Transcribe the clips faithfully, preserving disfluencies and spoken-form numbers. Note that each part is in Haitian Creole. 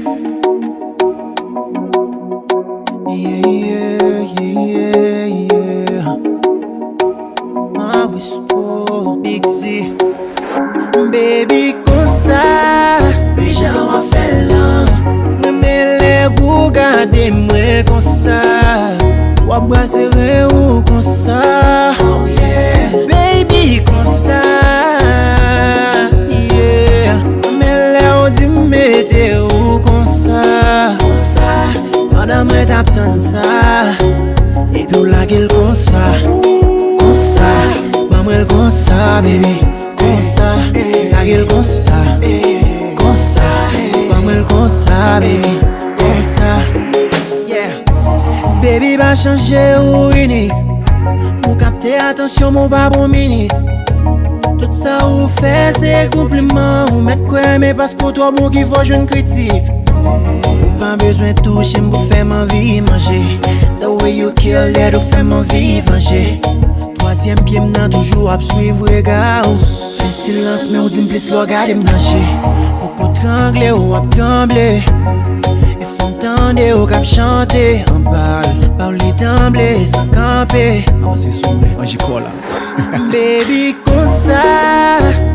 Yeah, yeah, yeah, yeah, yeah. Maestro Big Z. Baby, konsa, men jan w ap fè l lan. Mwen renmen lè ou gade mwen konsa. W ap brase ren ou konsa. Oh, yeah. Baby, konsa, yeah. Mwen renmen lè ou di m mete ou konsa. Konsa, pandan mwen t ap tann sa. Epi w lage l konsa. Konsa, ban mwen l konsa, baby. Konsa, lage l konsa. Konsa, ban mwen l konsa, baby. Konsa, yeah. Baby, pa chanje, ou inik. Ou kapte atansyon m, ou pa bon minit. Tout sa ou fè, se konpliman. Ou mèt kwè, men paske w twò bon ki fè w jwenn kritik. Ou pa bezwen touche m pou fè m anvi manje. The way you kill that, ou fè m anvi vanje. Twazyèm pye m nan toujou ap swiv rega w. Fè silans, men ou di m plis lè w gade m nan je. Poko trangle, w ap tranble. E fè m tande w k ap chante anba l. Pawòl li tranble san kanpe. Avanse sou mwen, manje kò la. Baby, konsa,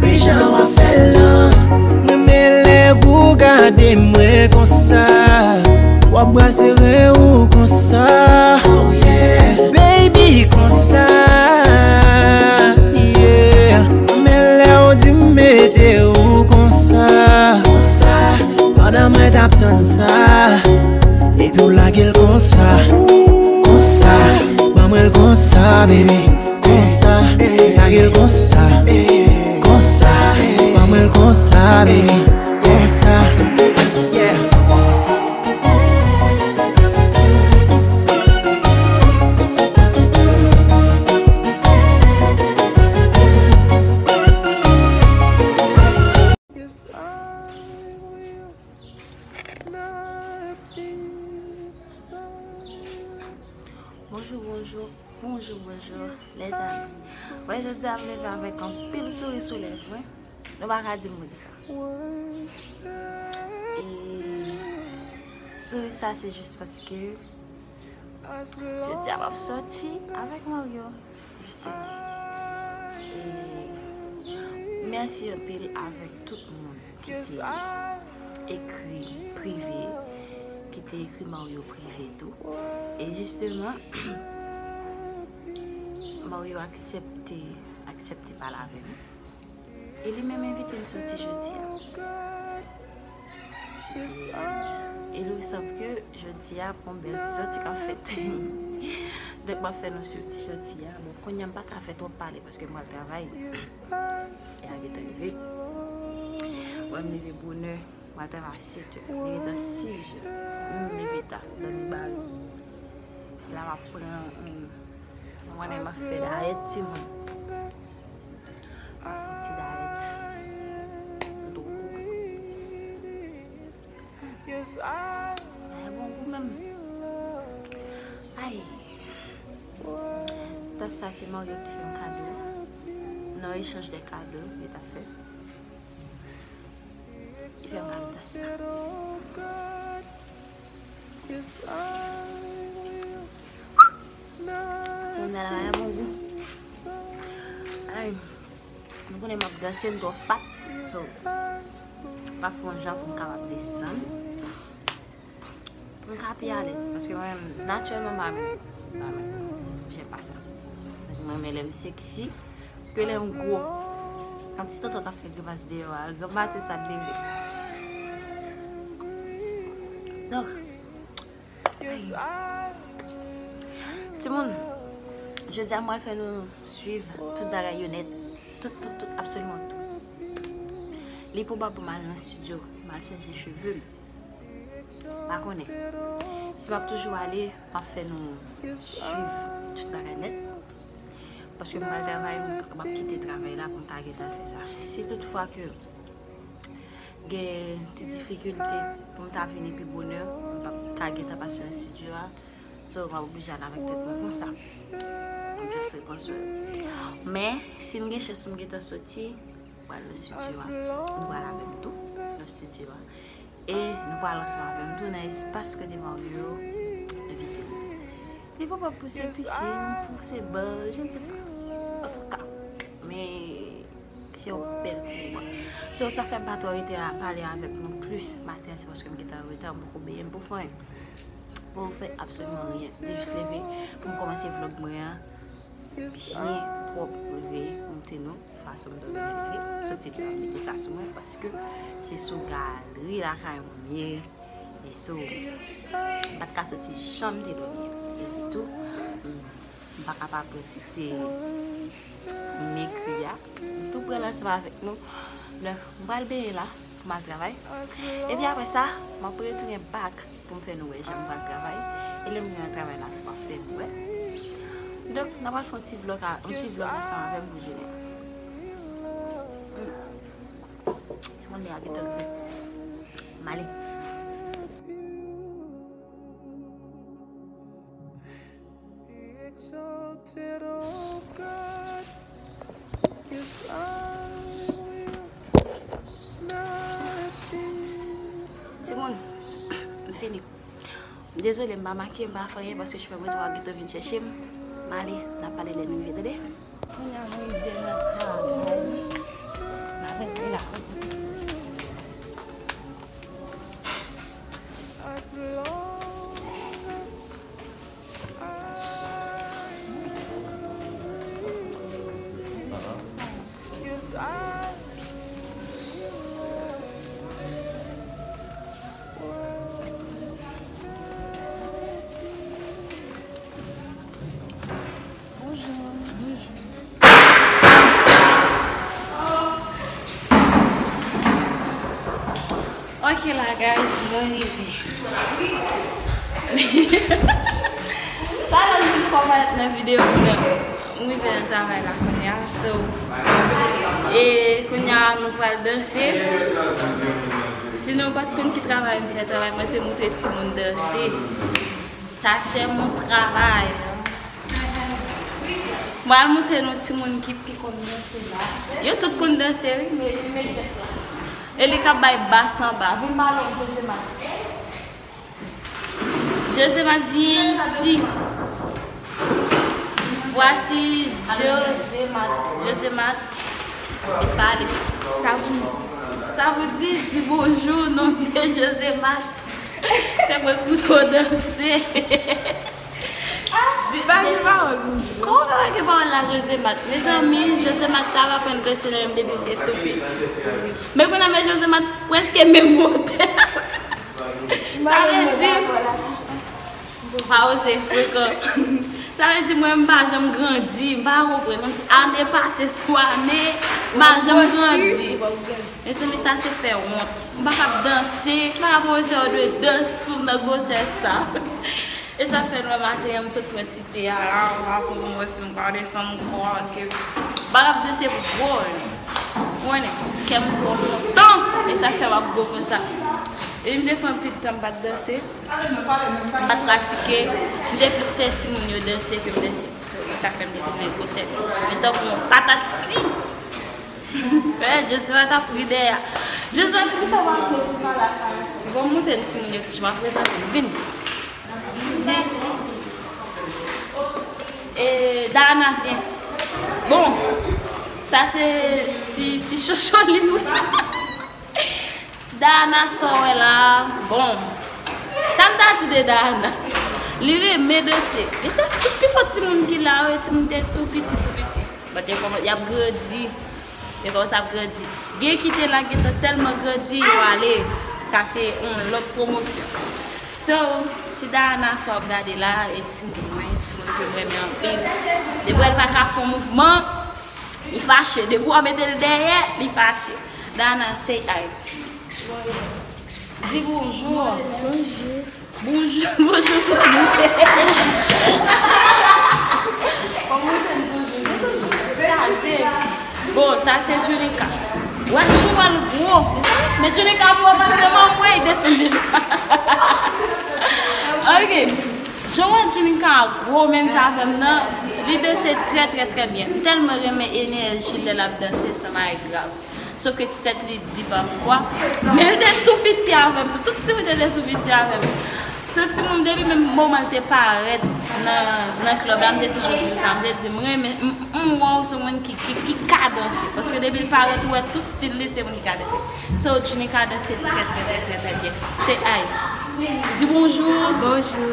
men jan w ap fè l lan. Mwen renmen lè ou gade mwen konsa. W ap brase ren ou konsa. Oh, yeah. Baby, konsa, yeah. Mwen renmen lè ou di m mete ou konsa. Konsa, pandan mwen t ap tann sa. Epi w lage l konsa. Konsa, ban mwen l konsa, baby. Konsa, lage l konsa. Konsa, ban mwen l konsa, baby. Konsa, yeah. Yes, I will not be silent. Bonjou, bonjou, bonjou, bonjou, lèzanmi. Wè, jodi a m leve avèk anpil souri sou lèv mwen. Nou pa ka di m pou di sa. E souri sa, se jis paske jodi a m ap sòti avèk Mario. Jisteman. E mèsi anpil avèk tout moun ki te ekri prive, ki te ekri Mario prive tou. E jisteman, Mario aksepte, aksepte pale avè m. E li menm envite m soti jodi a. E li sanble ke jodi a, gon bèl ti sòti k ap fèt. Donk, m ap fè nou swiv ti sòti a. Bon, kounye a, m pa ka fè twòp pale paske m pral travay. E a gentan rive. Wè, m leve bonè. M pral travay a sèt è. Li gentan sis è. M leve ta. Dòmi bare. La, m ap pran, m konnen m ap fè dayèt, timoun. Fouti dayèt. M twò gwo. Dayèt bon gou menm. Ay. Tas sa se Mario ki te fè m kado. Nan echanj de kado yo t ap fè. Li fè m kado tas sa. Ti moun bagay la bon gou. Ay, nou konnen m ap danse, m twò fat. So, m ap fè yon jan pou m kapab desann. Pou m ka pi alèz. Paske mwen menm, natirèlman, m pa renmen, m pa renmen. J'aime pas ça. Mwen renmen lè m seksi, ke lè m gwo. Yon ti tonton k ap fè grimas deyò a. Granmaten sa t leve. Donk, timoun, jodi a m pral fè nou swiv tout bagay yo nèt. Tout, tout, tout, absoliman tout. Li pwobab pou m al nan estidyo, m al chanje cheve m. Pa konnen. Si m ap toujou ale, m ap fè nou swiv tout bagay nèt. Paske m pral travay, m, m ap kite travay la pou m ta gentan fè sa. Si toutfwa ke gen ti difikilte pou m ta vini pi bonè, m p ap ka gentan pase nan estidyo a. So, m ap oblije al avèk tèt mwen konsa. M ap just repansè. Men, si m gen chans pou m gentan soti, m pral nan estidyo a. Nou pral avè m tou nan estidyo a. E nou pral ansanm avè m tou nan espas kote Mario envite m. Li pral pouse pisin, pouse bal, je ne sais pas. Antouka, men se yon bèl ti moman. So, sa fè m pa twò rete a pale avèk nou plis maten an, se paske m gentan an reta, m poko benyen, m poko fè anyen. M poko fè absoliman anyen. M te jis leve pou m kòmanse vlòg mwen an. Byen pwòp, m leve, m te nou. Fason m dòmi leve, soti deyò, mete sa sou mwen, paske se sou galri lakay mwen m ye. E so, m pa t ka soti jan m te dòmi an. Epi tou, m pa ka pa pran ti te m ekri a. M tou pran l ansanm avèk nou. Donk, m pral benyen la pou m al travay. Epi apre sa, m ap retounen back pou m fè nou wè jan m pral travay. E lè m gen nan travay la tou, m ap fè nou wè. Donk, n a pral fè yon ti vlòg a, yon ti vlòg ansanm avè m pou jounen an. Hmm. Se moun li a gentan rive. M ale. Timoun, m fini. M dezole, m pa makiye, m pa fè anyen paske chofè mwen tou a gentan vin chèche m. M ale, n a pale lè n rive, tande? Kounye a nou rive nan travay. N a rive la. Bonjou. Bonjou. Ok la, guys, mwen rive. Talè m vin fò parèt nan videyo pou nou. M rive nan travay la kounye a. So, e kounye a nou pral danse. Si nou pa t konn ki travay m fè, travay mwen se montre timoun danse. Ça, c'est mon travail. Mwen al montre nou timoun ki pi konn danse la. Yo tout konn danse, wi, men li mechan. E li k ap bay bas anba. Vin pale w, Josemat. Josemat, vin isi. Voici Josemat. Josemat, vin pale. Sa pou m di? Sa pou di, di bonjou, non m se Josemat. Se mwen k montre w danse. Di, pa gen pawòl pou m di. Kòman pa gen pawòl la, Josemat? Mezanmi, Josemat t ap aprann danse nan menm depi l te tou piti. Men kounye a, men Josemat prèske menm wotè. Sa vle di, pa oze frekan. Sa vle di, mwen, m pa janm grandi, m pa konprann. Kòmsi ane pase sou ane, m pa janm grandi. Mezanmi, sa se fè wont. M pa kab danse, m pa ka pwofesè yo dwe danse pou m nan gwosè sa. E sa fè nou wè maten an, m sot pran ti te a la, m pa konn mwen si m ka desann ankò, paske m pa kab danse pou gwo, ou konnen, kè m twò kontan, e sa fè m ap gwo konsa. E m te fè anpil tan m pa t danse, m pa t pratike, m te plis fè timoun yo danse ke m danse. So, e sa fè m te tounen gwosè. Men tankou yon patat si. Wè, Josemat ap ri dèyè a. Josemat, poukisa w pa antre pou pale ak fanatik? Bon, m montre n timoun yo toujou, m ap prezante n. Vin. Mèsi. E, Dana, vyen. Bon, sa se ti, ti chocho li, wi. Ti Dana, sa w wè la, bon. Sa m ta di de Dana? Li renmen danse. Li te, tout pifò timoun ki la yo, timoun te tou piti, tou piti. But y ap grandi. Yo kòmanse ap grandi. Gen ki te la gentan tèlman grandi, yo ale. Sa se yon lòt pwomosyon. So, ti Dana sa w ap gade la, e timoun mwen, timoun ke m renmen anpil. Depi w wè l pa ka fè yon mouvman, li fache. Depi w mete l dèyè, li fache. Dana, say hi. Di bonjou. Bonjou. Bonjou, bonjou tout moun. Kòman w fè bonjou? Chaje. Bon, sa se Junica. Wè, chou wè l gwo. Men Junica gwo pase manman, e desann li. Ok. Jan w wè Junica gwo, menm jan avè m nan, li danse trè, trè, trè byen. M tèlman renmen enèji l lè l ap danse, se yon bagay grav. Sof ke ti tèt li di pafwa. Men li te tou piti avè m tou. Tout timoun yo te tou piti avè m. Se yon timoun depi menm moman l te parèt nan, nan club la, m te toujou di sa. M te di, "M renmen, m, m wè w se yon moun ki, ki, ki ka danse." Paske depi l parèt, ou wè tout stil li, se moun ki ka danse. So, Junica danse trè, trè, trè, trè, trè byen. Se ay. Di bonjou. Bonjou.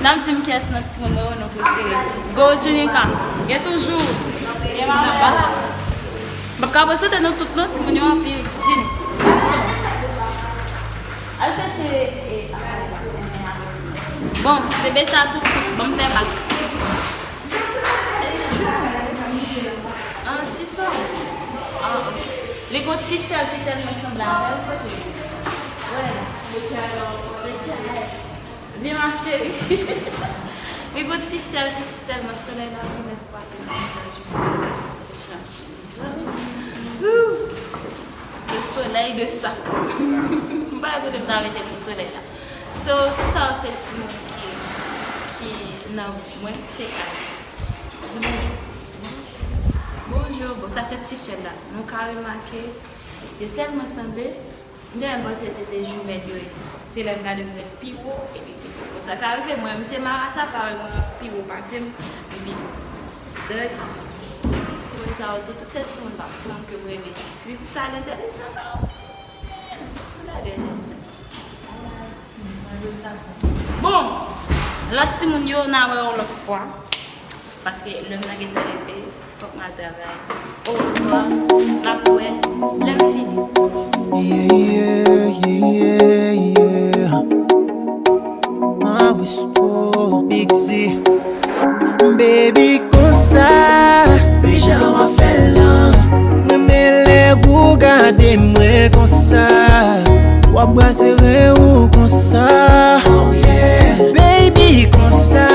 N ap di m kiyès nan timoun mwen yo nou prefere. Go, Junica. Gen toujou. Gen mama. M ap ka prezante nou tout non, timoun yo anpil. Vini. Al chèche, e, bon, ti bebe sa tou kout, ban m fè bak. Ah, ti sò. Ah, ok. Li gon ti sè ki tèlman sanble avè l, kote li? Wè. Vin, ma chérie. Li gon ti sè ki tèlman solèy la, premyè fwa ke m vizaj ti jan. Ouh. Le soleil de sa. M pa kote m ta mete pou solèy la. So, tout sa yo se timoun ki, ki nan mwen, se ay. Di bonjou. Bonjou. Bon, sa se ti sè la. Nou ka remake, yo tèlman sanble. M te menm panse se te jimèl yo ye. Se lè m gade m wè pi wo, epi pi wo. Bon, sa ka rive mwen, m se marasa, parèy mwen pi wo pase m, epi donk, timoun sa yo tou, tout se timoun pa m, timoun ke m renmen. Ti pitit sa yo entèlijan, tou lè de entèlijan. Bon, lòt timoun yo, n a wè yo lòt fwa. Paske lè m nan gentan rete, fòk m al travay. Orevwa, n ap wè lè m fini. Yeah, yeah, yeah, yeah. Maestro Big Z. Baby, konsa, men jan w ap fè l lan. Mwen men lè ou gade mwen konsa. W ap brase ren ou konsa. Oh yeah. Baby, konsa.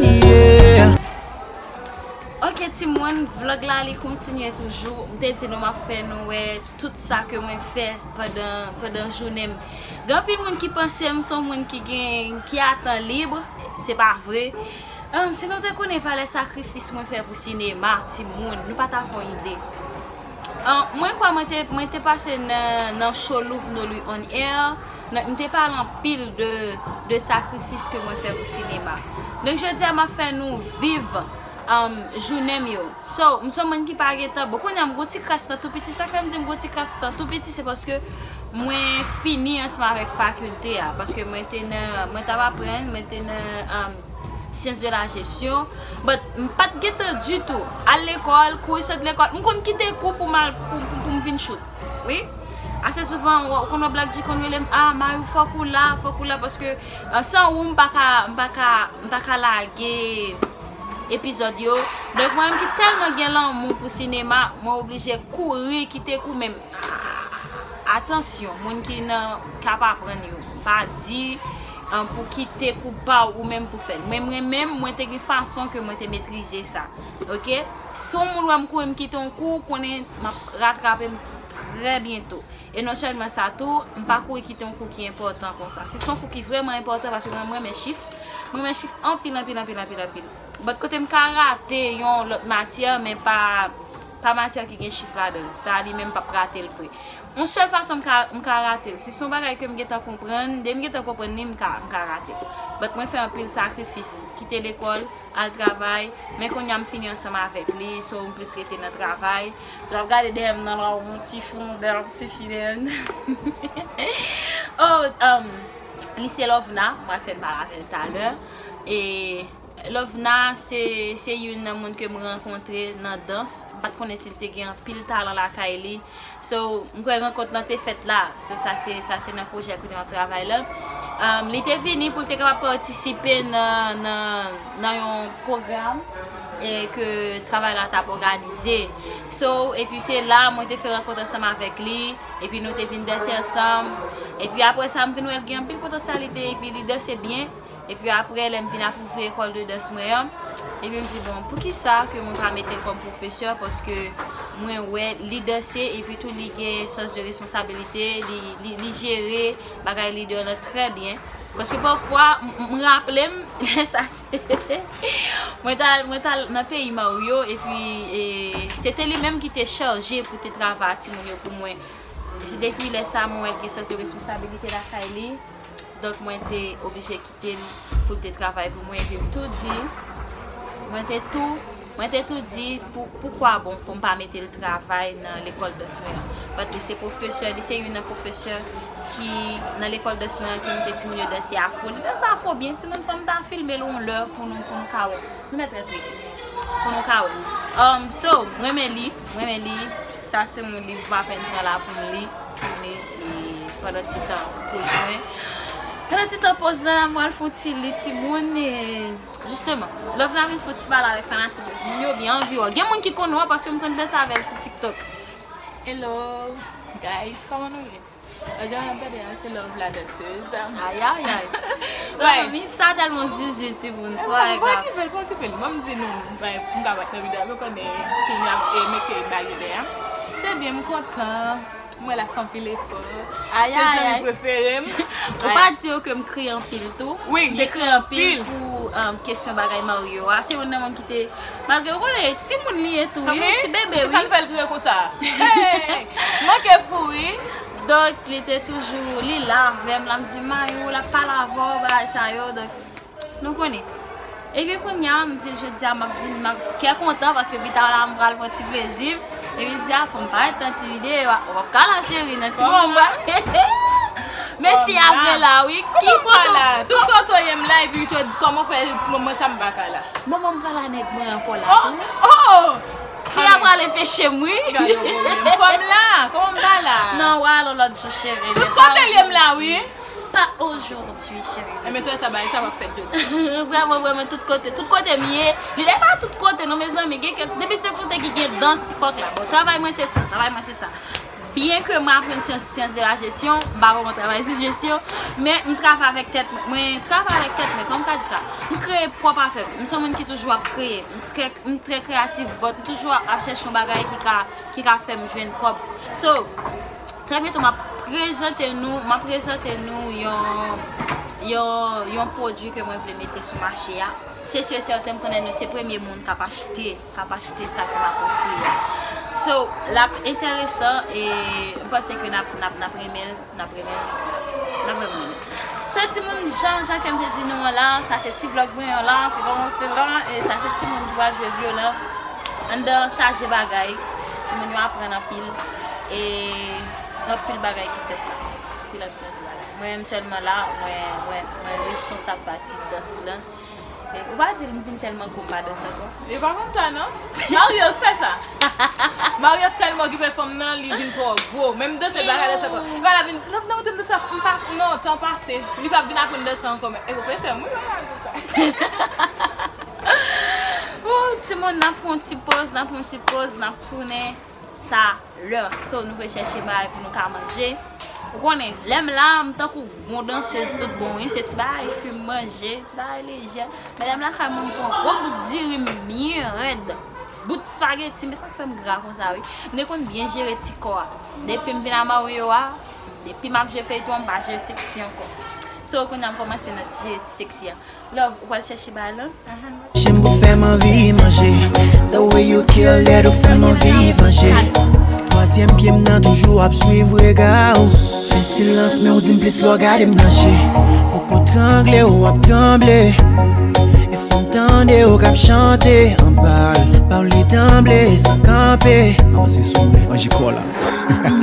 Yeah. Ok, timoun, vlog la, li kontinye toujou. M te di nou m ap fè nou wè tout sa ke mwen fè pandan, pandan jounen m. Gen anpil moun ki panse m se yon moun ki gen, ki a tan lib. Se pa vre. Ahn, si nou te konnen valè sakrifis mwen fè pou sinema, timoun, nou pa ta fè yon ide. Ahn, mwen kwè mwen te, mwen te pase nan, nan show Louvre Nolly on Air. Donk, m te pale anpil de, de sakrifis ke mwen fè pou sinema. Donk, jodi a, m ap fè nou viv, um, jounen m yo. So, m se yon moun ki pa gen tan. Bon, kounye a, m gon ti kras tan tou piti. Sa k fè m di m gon ti kras tan tou piti, se paske mwen fini ansanm avèk fakilte a. Paske mwen te nan, mwen t ap aprann, mwen te nan, um, Sciences de la gestion. But m pa t gen tan ditou. Al lekòl, kouri sot lekòl. M konn kite kou pou m al, pou, pou, pou m vin chout. Wi. Ase souvan, w, w konn wè Black G konn rele m, "Ah, Mayou, fòk ou la, fòk ou la," paske, eh, san ou, m pa ka, m pa ka, m pa ka lage epizòd yo. Donk, mwen menm ki tèlman gen lanmou pou sinema, mwen oblije kouri, kite kou, men Atansyon, moun ki nan, k ap aprann yo. Pa di, um, pou kite kou pa w ou menm pou fè l. Mwen, mwen menm, mwen te gen fason ke mwen te metrize sa. Ok? Si yon moun wè m kouri, m kite yon kou, konnen m ap ratrape m trè byento. E non sèlman sa tou, m pa kouri kite yon kou ki enpòtan konsa. Si se yon kou ki vrèman enpòtan, paske mwen, mwen renmen chif. Mwen renmen chif anpil, anpil, anpil, anpil, anpil. But kote m ka rate yon lòt matyè, men pa, pa matyè ki gen chif ladan l. Sa li menm p ap rate l vre. Yon sèl fason m ka, m ka rate l. Si se yon bagay ke m gentan konprann, depi m gentan konprann li, m ka, m ka rate l. But mwen fè anpil sakrifis. Kite lekòl, al travay, men kounye a m fini ansanm avèk li, so m plis rete nan travay. Lè w ap gade dèyè m nan la, yon ti fon, bèl ti fi dèyè m. Oh, um, li se Lovna, m pral fè n pale avè l talè. E Lovna, se, se youn nan moun ke m rankontre nan dans. M pa t konnen si l te gen anpil talan lakay li. So, m kwè rankont lan te fèt la. So, sa se, sa se nan pwojè kote m ap travay la. Um, li te vini pou l te kapab patisipe nan, nan, nan yon pwogram e ke travay la t ap òganize. So, epi se la mwen te fè rankont ansanm avèk li, epi nou te vin danse ansanm. Epi apre sa, m vin wè l gen anpil potansyalite, epi li danse byen. Epi apre, lè m vin apwouve ekòl de dans mwen an, epi m di, "Bon, poukisa ke mwen pa mete l kòm pwofesè?" Paske mwen wè li danse, epi tou li gen sans de responsabilite, li, li, li jere bagay lidè lan trè byen. Paske pafwa, m, m, m raple m, lè sa se, mwen t al, mwen t al nan peyi Mario, epi, e, se te li menm ki te chaje pou te travay ak timoun yo pou mwen. E se depi lè sa, mwen wè l gen sans de responsabilite lakay li. Donk, mwen te oblije kite l pou l te travay pou mwen. Epi m tou di, mwen te tou, mwen te tou di, pou, poukwa bon, pou m pa mete l travay nan lekòl dans mwen an. Paske se pwofesè, li se youn nan pwofesè ki, nan lekòl dans mwen an, ki mete timoun yo danse afro. Li danse afro byen, timoun, fò m ta filme l yon lè pou nou, pou nou ka wè. Nou mèt rete pou nou ka wè. Um, so, mwen renmen li, mwen renmen li. Sa se yon liv m apèn pran la pou m li, pou m li, e, pandan ti tan poz mwen. Pandan ti tan poz la, m pral fè yon ti li timoun, e, jisteman, love la vin fè yon ti pale avèk fanatik yo. Moun yo byen anvi wè. Gen moun ki konnen w paske m konn danse avè l sou TikTok. Hello, guys, kòman nou ye? Jan n ap gade a, se Love la danseuse. Ayayay. Mezanmi, sa tèlman zuzu, timoun. Twa, pa okipe l, pa okipe l. Mwen, m di nou, bay, m ka bat nan videyo, nou konnen timoun ap, e, mete bagay dèyè. Se byen, m kontan. Mwen la fè anpil efò. Ayayay. Se zanmi prefere m. Ou pa di yo ke m kriye anpil tou. Wi, m te kriye anpil pou, um, kesyon bagay Mario a. Se youn nan moun ki te, malgre ou konnen, timoun li ye tou, wi, ti bebe, wi. Sa m fè l kriye konsa? Hey! Manke fou, wi. Donk, li te toujou, li la avè m, l ap di Mayo, l ap pale avè w, bagay sa yo, donk, nou konnen. Epi kounye a, m di l jodi a, m ap vin, m ap kè kontan, paske pita la, m pral fè yon ti plezi m. Epi l di, a, fò m parèt nan ti videyo a, w ap ka la, cheri, nan ti moman. Men fi a vle la, wi. Ki kote w la? Tout kote w ye m la, epi jodi, kòman w fè ti moman sa m pa ka la? Moman m pral la nèg mwen an fò la tou. Oh! Fi a pral anpeche m, wi. Gade yon pwoblèm. Fò m la, kòman m pa la? Non, w a al yon lòt jou, cheri. Tout kote l ye m la, wi. Pas aujourd'hui, cheri. Enben, sou sa, bagay sa p ap fèt jodi. Vrèman, vrèman, tout kote. Tout kote m ye. Li lè pa tout kote, non, mezanmi. Gen kèk, depi se kote ki gen dans, fòk la. Bon, travay mwen se sa. Travay mwen se sa. Byen ke mwen aprann syans, syans de la jesyon, m pa vrèman travay sou jesyon, men m travay avèk tèt mwen. Mwen travay avèk tèt mwen, kòman m ka di sa? M kreye pwòp afè m. M se yon moun ki toujou ap kreye. M trè, m trè kreyatif, but m toujou ap, ap chèche yon bagay ki ka, ki ka fè m jwenn kòb. So, trè byento, m ap prezante nou, m ap prezante nou yon, yon, yon pwodui ke mwen vle mete sou mache a. Se si e sèten, m konnen nou se premye moun k ap achte, k ap achte sa ke m ap ofri a. So, l ap enteresan e m panse ke n ap, n ap, n ap renmen l, n ap renmen l, n ap vrèman renmen l. So, timoun, jan, jan ke m te di nou an la, sa se ti vlòg mwen an la, ki kòmanse la, e sa se timoun ki pral jwe vyolan. Anndan an chaje bagay, timoun yo aprann anpil, e gen anpil bagay ki fèt la. Anpil, anpil, anpil bagay. Mwen menm sèlman la, mwen, mwen, mwen responsab pati dans lan. E, ou pa di m vin tèlman gwo m pa danse ankò. Yo pa konn sa, non? Mario k fè sa. Mario tèlman okipe fanm nan, li vin twò gwo. Menm danse, l pa ka danse ankò. Epi l ap vin di, "Love, nan montre m danse." M pa, non, tan pase. Li p ap vin aprann danse ankò, men. E, pwofesè m, wi, mwen di sa. Wouw, timoun, n ap pran yon ti poz, n ap pran yon ti poz, n ap tounen talè. So, nou vle chèche bagay pou nou ka manje. Ou konnen, lè m la, m tankou yon dansez tout bon, wi. Se ti bagay fim, manje, ti bagay lejè. Men lè m lakay mwen, m pran gwo bout diri m byen rèd. Bout spageti, men sa k fè m gra konsa, wi. M te konn byen jere ti kò a. Depi m vin a Mario a, depi m ap jwe feyton, m pa jere seksi ankò. So, kounye a m kòmanse nan ti jere ti seksi a. Love, ou pral chèche bagay lan? Jem pou fè m anvi manje. The way you kill that, ou fè m anvi vanje. Twazyèm pye m nan toujou ap swiv rega w. Fè silans, men w di m plis lè w gade m nan je. Poko trangle, w ap tranble. E fè m tande w k ap chante anba l. Pa w li tranble san kanpe. Avanse sou mwen, manje kò la.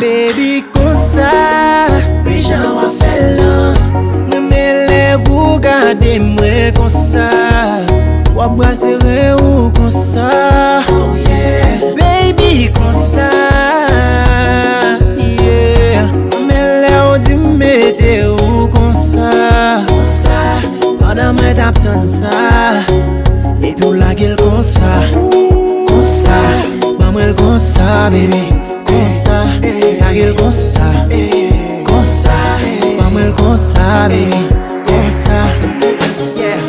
Baby, konsa, men jan w ap fè l lan. Mwen renmen lè ou gade mwen konsa. W ap brase ren ou konsa. Oh yeah. Baby, konsa, yeah. Mwen renmen lè ou di m mete ou konsa. Konsa, pandan mwen t ap tann sa. Epi w lage l konsa. Konsa, ban mwen l konsa, baby. Konsa, lage l konsa. Konsa, ban mwen l konsa, baby. Konsa, yeah.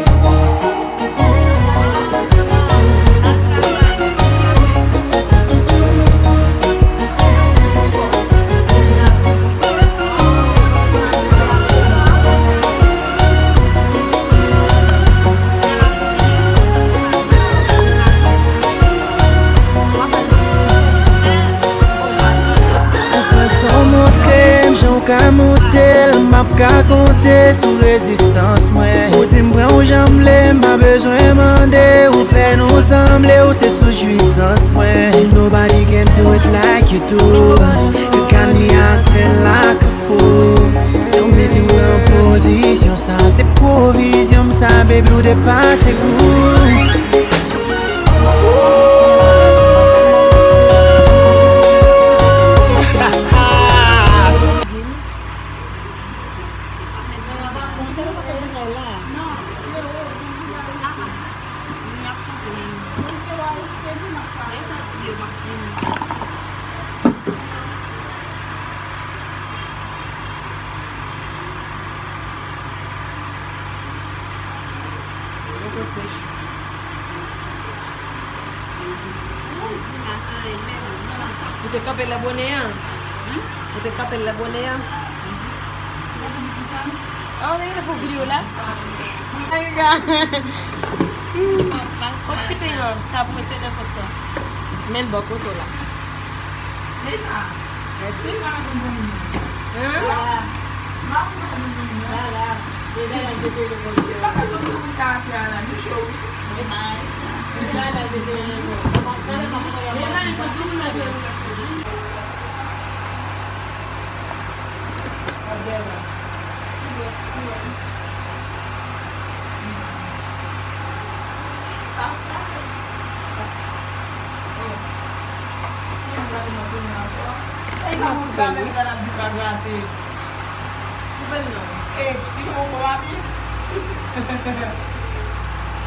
Ka konte sou rezistans mwen. Ou di m pran ou jan m vle, m pa bezwen mande. Ou fè nou sanble, ou se sous jwisans mwen. Nobody can do it like you do. You got me acting like a fool. Ou mete w nan pozisyon sa, se pwovizyon m sa, baby, ou depase gou. Ou te kanpe lè bonè an? Ou te kanpe lè bonè an? Oh, men pou videyo la. Ay, ga. Kot ti pen an, sa pou mete nan fòs la. Men bò kote w la. Li la. Rete. Li pa nan zanmi nou. Hein? La. Li pa nan zanmi nou. La, la. Se pa nan zanmi nou ka asye a la. Nou cho wi. Li pa. Li pa nan zanmi nou.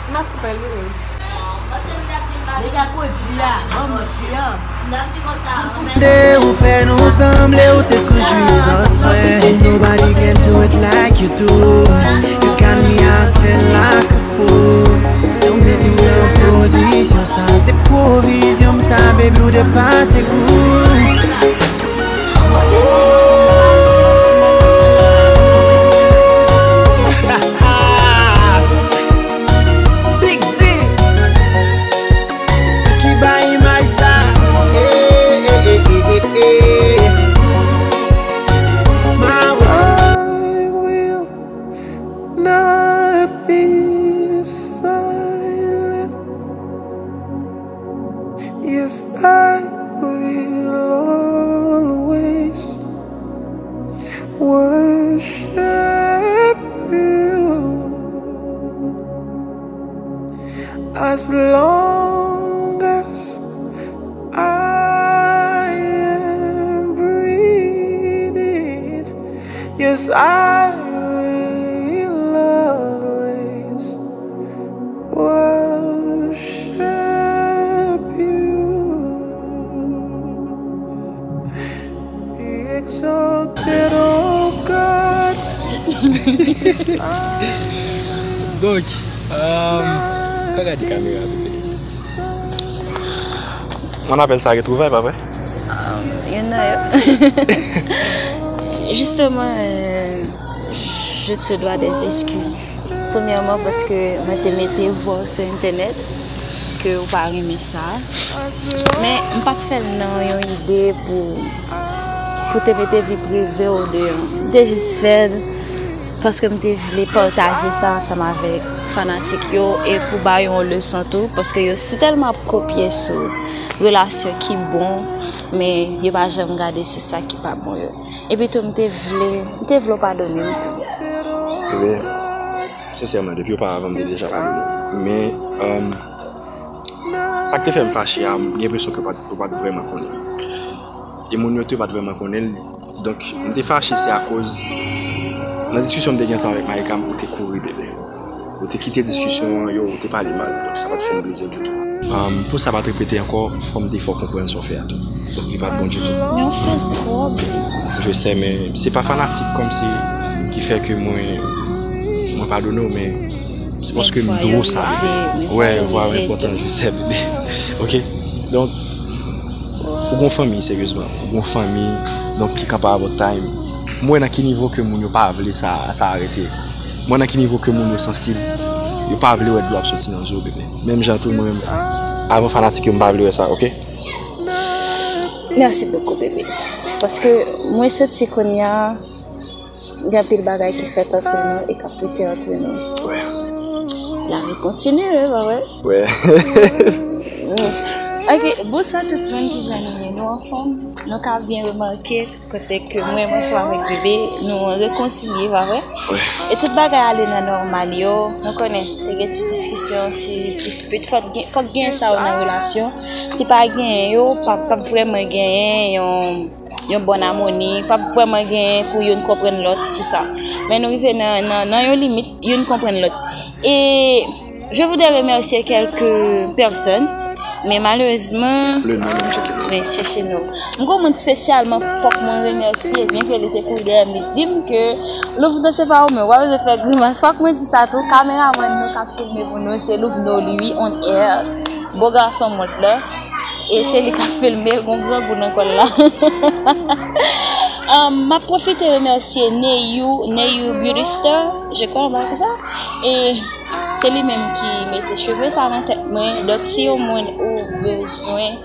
M ap koupe l wi. Nèg a pwodui a, manman chi a. Mande ou fè nou sanble, ou se sous jwisans mwen. Nobody can do it like you do. You got me acting like a fool. Ou mete w nan pozisyon sa, se pwovizyon m sa, baby, ou depase gou. Big Z ki bay imaj sa. Eh, eh, eh, eh, eh, eh. Maus. I will not be silent. Yes, I will always worship you. As long as I am breathing, yes, I will always worship you. Be exalted, oh God. Donk, euh, pa gade kamera, bebe. Mwen apèl sa retwouvay, pa vre? Um, youn nan yo. Justement, euh, je te dois des excuses. Premyèman, paske mwen te mete vwa w sou entènèt, ke ou pa renmen sa. Men, m pa t fè l nan yon ide pou, pou te mete vi prive w deyò. M te jis fè l paske m te vle pataje sa ansanm avèk fanatik yo e pou ba yo yon leson tou, paske yo si tèlman ap kopye sou relasyon ki bon, men yo pa janm gade sou sa ki pa bon yo. Epi tou, m te vle, m te vle w padone m tou. Ebyen, sensèman, depi oparavan, m te deja padone w. Men, um, sa k te fè m fache a, m gen enpresyon ke w pa t, ou pa t vrèman konnen l. E moun yo tou pa t vrèman konnen l. Donk, m te fache, se akoz nan diskisyon m te gen ansanm avèk Maïka, ou te kouri, bebe. Ou te kite diskisyon an, yo, ou te pale mal. Donk, sa pa t fè m plezi ditou. Um, pou sa pa t repete ankò, fò m te fè w konprann sa w fè a tou. Donk, li pa t bon ditou. Men w fè l twò byen. Je sais, men se pa fanatik kòmsi ki fè ke mwen, mwen padone w, men se paske m di w sa. Wè, vwa w enpòtan, je sais, bebe. Ok? Donk, ou gon fanmi, seryezman. Ou gon fanmi, donk, ki kanpe avè w all the time. Mwen nan ki nivo ke moun yo pa vle sa, sa arete. Mwen nan ki nivo ke moun yo sansib. Yo pa vle wè dlo ap soti nan je w, bebe. Menm jan tou, mwen menm, avan fanatik yo, m pa vle wè sa, ok? Merci beaucoup, bebe. Paske mwen santi kounye a, Gen anpil bagay ki fèt antre nou e k ap rete antre nou. Wè. Lavi kontinye, pa vre? Wè. Ok, bonswa tout moun ki jwenn nou. Nou anfòm? Nou ka byen remake kote ke mwen, mwen sou avèk bebe, nou rekonsilye, pa vre? E tout bagay ale nan nòmal yo. Nou konnen, te gen ti diskisyon, ti dispit. Fòk gen, fòk gen sa yo nan relasyon. Si pa gen yo, pa, p ap vrèman genyen yon, yon bòn amoni. P ap vrèman genyen pou youn konprann lòt, tout sa. Men nou rive nan, nan, nan yon limit, youn konprann lòt. E je voudrais remercier quelques personnes, men malerezman, Le non, menm jan ke nou. Men chèche non. M gon moun espesyalman fòk mwen remèsye, byen ke li te kouri dèyè m, li di m ke Louvno se pa ou menm, w ap fè grimas. Fòk mwen di sa tou, kameramann nou k ap filme pou nou, se Louvno li wi, on air. Bo gason mond la. E se li k ap filme, l gon grangou nan kò l la. Um, m ap pwofite remèsye Neyou, Neyou Beauty Star, je crois, on va dire ça. E se li menm ki mete cheve sa nan tèt mwen. Donk, si yon moun ou bezwen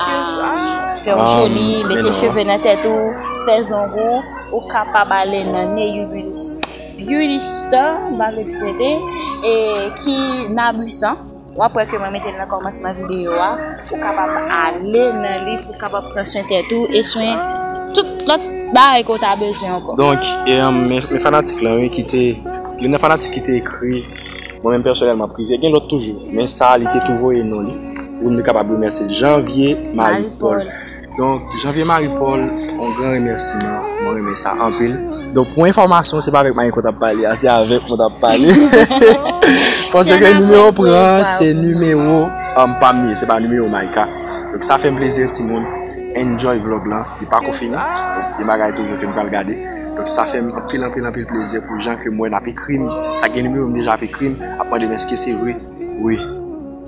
ah, fè w joli, mete cheve nan tèt ou, fè zong ou, ou kapab ale nan Neyou Beauty, Beauty Store, m pa vle di se te, e ki nan Busan. W ap wè ke mwen mete l nan kòmansman videyo a. Ou kapab ale nan li pou w kapab pran swen tèt ou e swen tout lòt bagay ke w ta bezwen ankò. Donk, e, um, men, men fanatik lan, wi, ki te, youn nan fanatik ki te ekri mwen menm pèsonèlman prive, gen lòt toujou, men sa a li te tou voye non li. Pou nou kapab remèsye l. Janvye Marie Paul. Donk, Janvye Marie Paul, yon gran remèsiman. Mwen renmen sa anpil. Donk, pou enfòmasyon, se pa avèk Marie Paul t ap pale a, se avèk mwen t ap pale. Paske nimewo pran, se nimewo, um, pa m ye, se pa nimewo Maïka. Donk, sa fè m plezi, timoun. Enjoy vlog lan, li pako fini. Donk, gen bagay toujou ke m pral gade. Donk, sa fè m anpil, anpil, anpil plezi pou jan ke m wè n ap ekri m. Sa gen nimewo m deja ap ekri m, ap mande m èske se vre. Wi,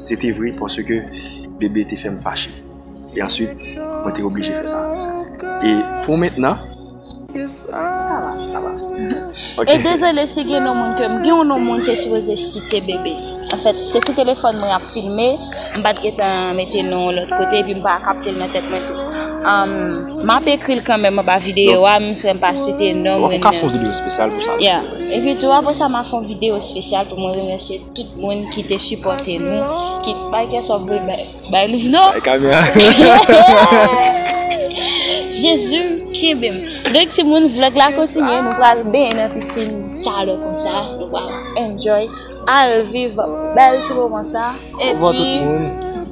se te vre, paske bebe te fè m fache. E answit, mwen te oblije fè sa. E pou mentnan, Sa va. Sa va. E dezole si gen yon moun ke m, gen yon moun te sipoze site bebe. Anfèt, se sou telefòn mwen ap filme, m pa t gentan mete non lòt kote, epi m pa kapte l nan tèt mwen tou. Um, m ap ekri l kanmenm anba videyo a, m swè m pa site non mwen. Ou ka fè yon videyo espesyal pou sa. Yeah. Epi tou, apre sa, m ap fè yon videyo espesyal pou mwen remèsye tout moun ki te sipòte nou, ki bay kè sòf bay, bay Louvno. Bay kamera. Jezi, kenbe m. Donk, timoun, vlog la kontinye. Nou pral benyen nan pisin talè konsa. Nou pral enjoy. Al viv bèl ti moman sa. Epi,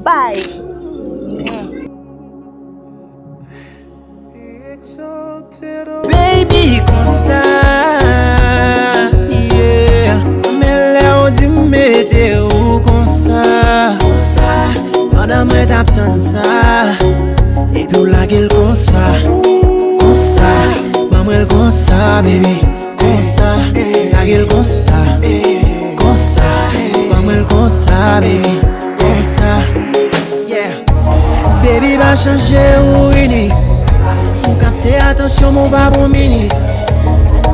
bay. Baby, konsa, yeah. Men lè w di m mete ou konsa, konsa. Pandan mwen t ap tann sa, epi w lage l konsa, konsa. Ban mwen l konsa, baby, konsa. Lage l konsa, konsa. Ban mwen l konsa, baby, konsa. Yeah. Baby, pa chanje, ou inik. Ou kapte atansyon mwen, ou pa bon minik.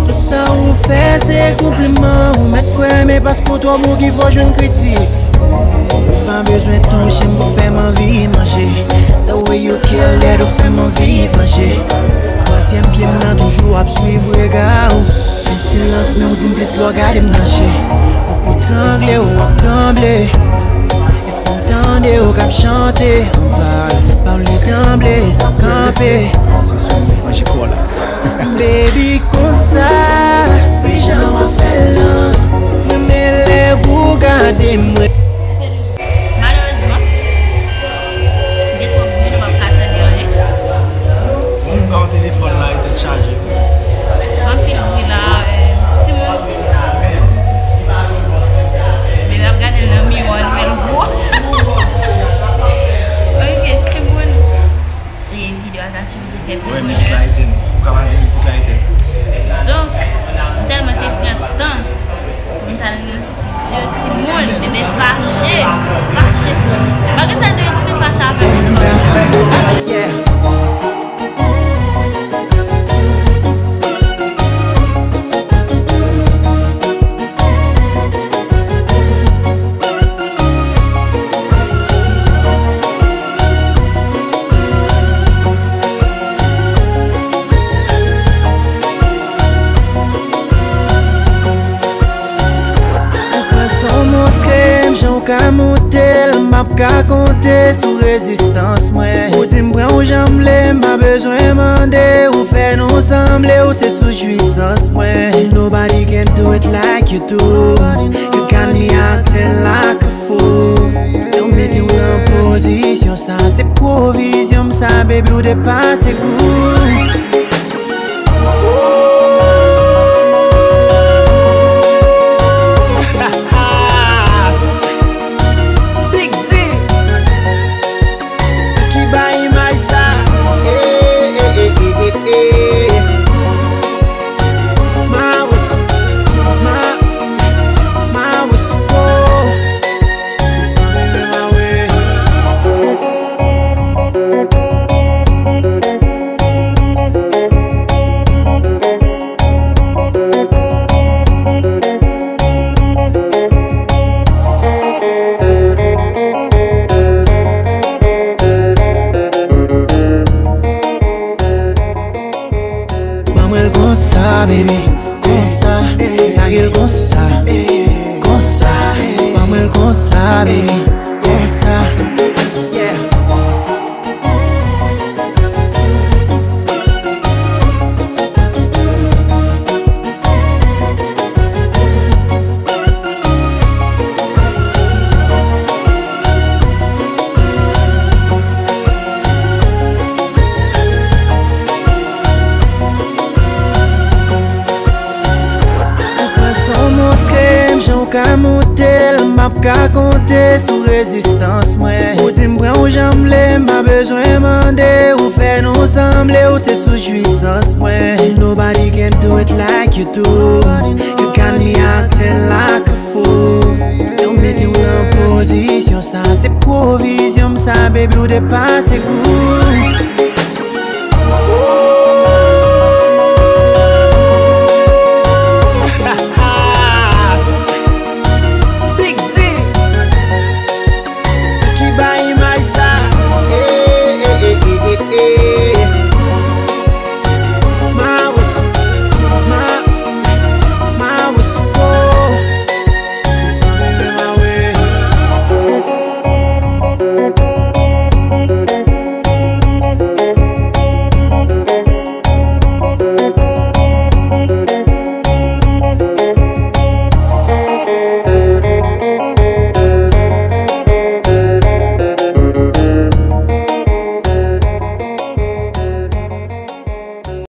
Tout sa ou fè, se konpliman. Ou mèt kwè, men paske w twò bon ki fè w jwenn kritik. Ou pa bezwen touche m pou fè m anvi manje. The way you kill it, ou fè m anvi vanje. Twazyèm pye m nan toujou ap swiv rega w. Fè silans, men w di m plis lè w gade m nan je. Poko trangle, w ap tranble. Fè m tande w k ap chante anba l. Pawòl li tranble san kanpe. Se sou mwen, manje kò la. Baby, konsa, wi jan w ap fè l lan. Mwen renmen lè ou gade mwen. Malerezman, gen twòp bri, nou p ap ka tande anyen. Mwen menm pa yon telefòn la, li tèt chaje. Anpil bri la, eh, timoun. Bebe ap gade l nan miwa, l wè l gwo. Ok, timoun. E videyo a ta sipoze fè pi bonè. Wè, mizik la etenn. Ou ka pa di mizik la etenn. Donk, Ka monte l, m ap ka konte sou rezistans mwen. Ou di m pran ou jan m vle, m pa bezwen mande. Ou fè nou sanble, ou se sous jwisans mwen. Nobody can do it like you do. You got me acting like a fool. Yo mete w nan pozisyon sa, se pwovizyon m sa, baby, ou depase gou. Big Z ki bay imaj sa. Eh, eh, eh, eh, eh, eh. Mawis, ma, Mawis, oh. Ban mwen l konsa, baby. Konsa, lage l konsa, konsa. Ban mwen l konsa, baby. Konsa. Yeah. Ou pran sa w montre m, jan w ka monte l, m ap ka konte sou rezistans mwen. Ou di m pran w jan m vle, m pa bezwen mande. Ou fè nou sanble, ou se sous jwisans mwen. Nobody can do it like you do. You got me acting like a fool. Yo mete w nan pozisyon sa, se pwovizyon m sa, baby, ou depase gou.